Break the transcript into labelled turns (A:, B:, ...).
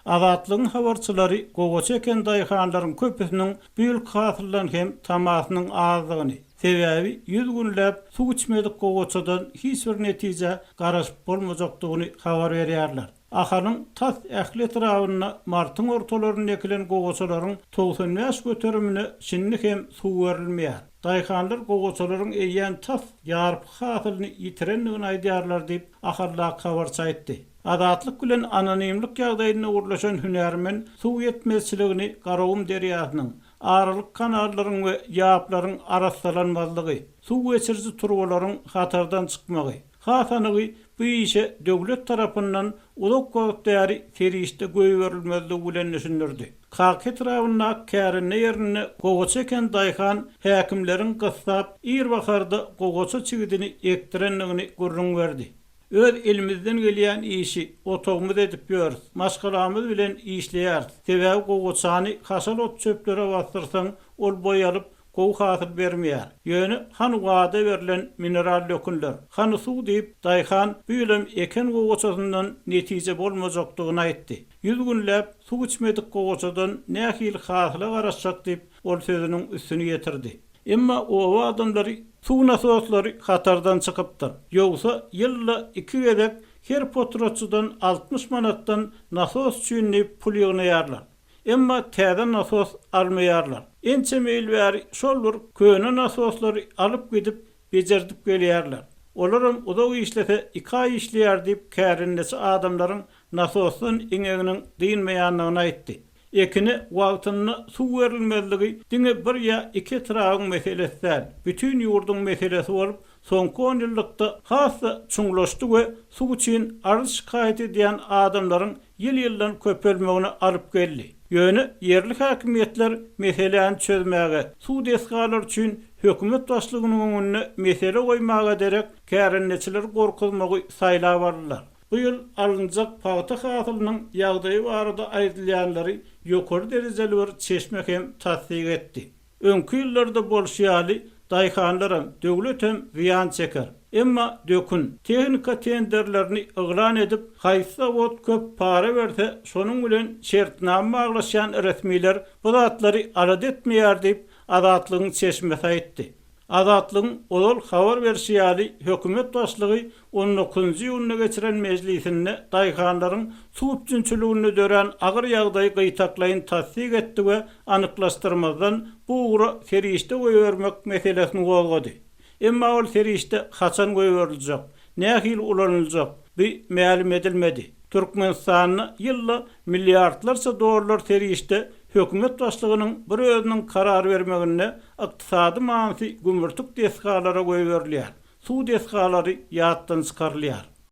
A: Azatlygyň habarçylary gowaça eken daýhanlaryň köpüsiniň bu ýylky hasyldan hem tamasynyň azdygyny, sebäbi 100 günläp suw içmedik gowaçadan hiç bir netijä garaşyp bolmajakdygyny habar berýärler. Ahalyň tas ähli etrabynda martyň ortalarynda ekilen gowaçalaryň 95 göterimine şindi hem suw berilmeýär. Daýhanlar gowaçalaryň eýýäm tas ýarpy hasylyny ýitirendigini aýdýarlar diýip, Ahaldaky habarçy aýtdy. Azatlyk bilen anonimlik ýagdaýynda gürleşen hünärmen suw ýetmezçiligini Garagum derýasynyň, aralyk kanallaryň we ýaplaryň arassalanmazlygy, suw geçiriji turbalaryň hatardan çykmagy, has anygy bu işe döwlet tarapyndan uzak wagt bäri serişde goýberilmezligi bilen düşündirdi. Kaka etrabyndaky kärende ýerinde gowaça eken daýhan häkimleriň gyssap, ir baharda gowaça çigidini ekdirendigini gürrüň berdi. Öz elimizden gelýän işi otagymyz edip ýörüs. Maşgalamyz bilen işleýäris. Sebäbi gowaçany haşal ot-çöplere basdyrsaň, ol boý alyp, gowy hasyl bermeýär. Ýöne hany wada berlen mineral dökünler, hany suw diýip, daýhan bu ýylam eken gowaçasyndan netije bolmajakdygyny aýtdy. Ýüz günläp suw içmedik gowaçadan nähili hasyla garaşjak diýip, ol sözüniň üstüni ýetirdi. Emma oba adamlary suw nasoslary hatardan çykypdyr. Ýogsa ýylda iki gezek her potratçydan 60 manatdan nasos üçin diýip pul ýygnaýarlar. Emma täze nasos almaýarlar. Ençeme ýyl bäri şol bir köne nasoslary alyp gidip bejerdip gelýärler. Olaram uzak işlese iki aý işleýär diýip kärendeçi adamlaryň nasosdan eňeginiň dynmaýandygyny aýtdy. Ekine wagtynda suw berilmezligi diňe bir ýa iki etrabyň meselesi däl, bütin ýurduň meselesi bolup, soňky onýyllykda has-da çuňlaşdy we suw üçin arz-şikaýat edýän adamlaryň ýyl-ýyldan köpelmegine alyp geldi. Ýöne ýerli häkimiýetler meseläni çözmäge, suw desgalary üçin hökümet başlygynyň öňünde mesele goýmaga derek kärendeçileri gorkuzmagy saýlap aldylar. Bu ýyl alynjak pagta hasylynyň ýagdaýy barada aýdylýanlary ýokary derejeli bir çeşme hem tassyk etdi. Öňki ýyllarda bolşy ýaly, daýhanlaram, döwletem zyýan çeker. Emma dökün, tehnika tenderlerini yglan edip, haýsy zawod köp para berse, şonuň bilen şertnama baglaşýan resmiler bu zatlary alada etmeýär diýip, Azatlygyň çeşmesi aýtdy. Azatlygyň ozal habar berşi ýaly, hökümet başlygy on dokuzynjy iýunda geçiren mejlisinde daýhanlaryň suw üpjünçiliginde dörän agyr ýagdaýy gytaklaýyn tassyk etdi we anyklaşdyrmazdan bu ugra serişde goýbermek meselesini gozgady. Emma ol serişde haçan goýberiljek, nähili ulanyljak, bu mälim edilmedi. Türkmenistanda ýylda milliardlarça dollar serişde hökümet başlygynyň bir özüniň karar bermeginde ykdysady manysy gümürtik desgalara goýberilýär, suw desgalary ýatdan çykarylýar.